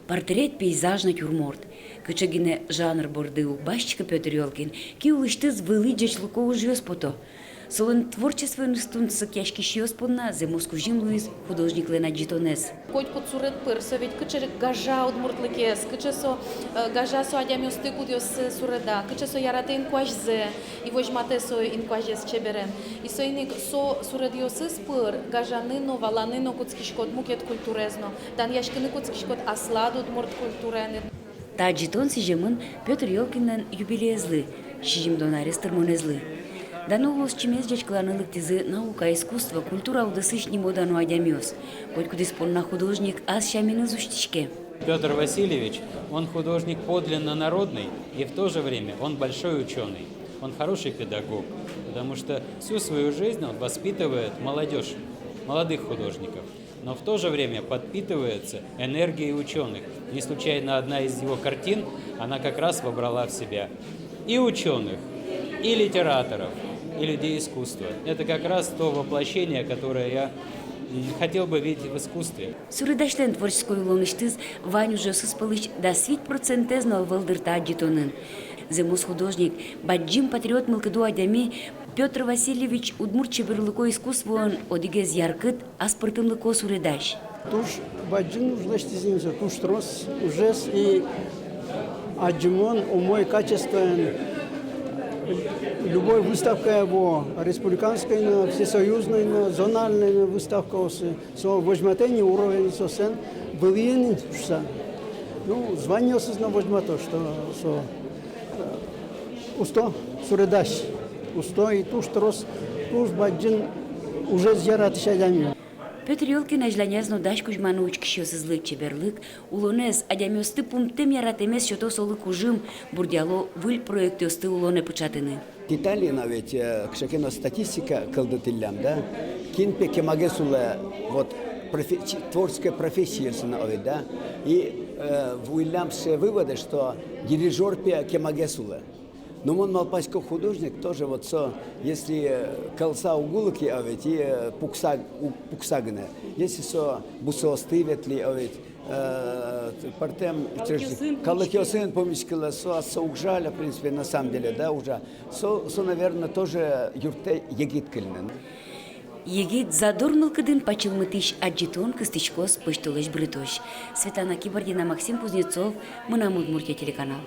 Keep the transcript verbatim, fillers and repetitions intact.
Портрет, пейзаж, натюрморт. Кыӵе гинэ жанр борды уг басьтӥськы Пётр Ёлкин, ки улысьтыз вылӥ ӟечлыко ужъёс пото. Солэн творчествоеныз тунсыкъяськисьёс понна зэмос кузьым луиз художниклэн адӟытонэз. Котькуд суред пыр со ведь кыӵе гажа удмуртлыкез, кыӵе со, э, гажа со адямиосты, кудъёссэ суреда, кыӵе со яратэ инкуазьзэ и возьматэ со инкуазез чеберен. И соин ик со суредъёсыз пыр гажаны но, валаны но кутскиськод мукет культураез но, данъяськыны кутскиськод аслад удмурт культураеныд. Та адӟытон сӥземын Пётр Ёлкинлэн юбилеезлы, сизьымдон арес тырмонэзлы. Дано улосчимес ӟечкыланы лыктӥзы наука, искусство, культура удысысь нимо-дано адямиос. Котькудӥз понна художник ас сяменыз усьтӥське. Пётр Васильевич, он художник подлинно народный, и в то же время он большой учёный. Он хороший педагог, потому что всю свою жизнь он воспитывает молодёжь, молодых художников, но в то же время подпитывается энергией учёных. Не случайно одна из его картин, она как раз вобрала в себя и учёных, и литераторов, и людей искусства. Это как раз то воплощение, которое я, м, хотел бы видеть в искусстве. Суредасьлэн творческой улонысьтыз вань ужъёсыз пӧлысь дас вить процентэз но ӧвӧл, дыр, та адӟытонын. Зэмос художник, бадӟым патриот мылкыдо адями Пётр Васильевич удмурт чеберлыко искусствоын одӥгез яркыт, аспӧртэмлыко суредась. Туж бадӟым уж лэсьтӥз ини со, туж трос ужез, и адӟымон умой качествоен. Любой выставкае вуо, республиканской но, всесоюзной но, зональной но выставкаосы. Со возьматэ ини уровень, со соослэн вылӥын ини шуса. Ну, званиосыз но возьмато, что со, э, усто суредась, усто и туж трос, туж бадӟым ужез яратӥсь адями. Пётр Ёлкин азьланяз но дась кузьманы учкисьёсызлы: чеберлык улонэз, адямиосты пумтэм яратэмез сёто солы кужым, бурдъяло выль проектъёсты улонэ пыӵатыны. Италиын но ведь, э, кыӵе ке но статистика кылдытӥллям, да? Кин пе кемагес улэ, вот, профе-, чи-, творческой профессиосын но ведь, да? И, э, вуиллям сыӵе выводэ, что дирижёр пе кемагес улэ. Но мон малпасько, художник тоже вот со, если, э, кӧлса уг улы ке, а ведь, и, э, пукса, у-, пукса гинэ. Если со бусыосты ветлӥ, а ведь, э, пӧртэм учреждение, калыкъёсын пумиськылэ, со, со уг жаля, в принципе, на самом деле, да, ужа. Со, со, наверно, тоже юрттэ егит кыльын. Егит, задор мылкыдын пачылмытӥсь адӟытон кыстӥськоз пӧсьтолэзь бырытозь. Светлана Кибардина, Максим Кузнецов, «Мынам Удмуртие» телеканал.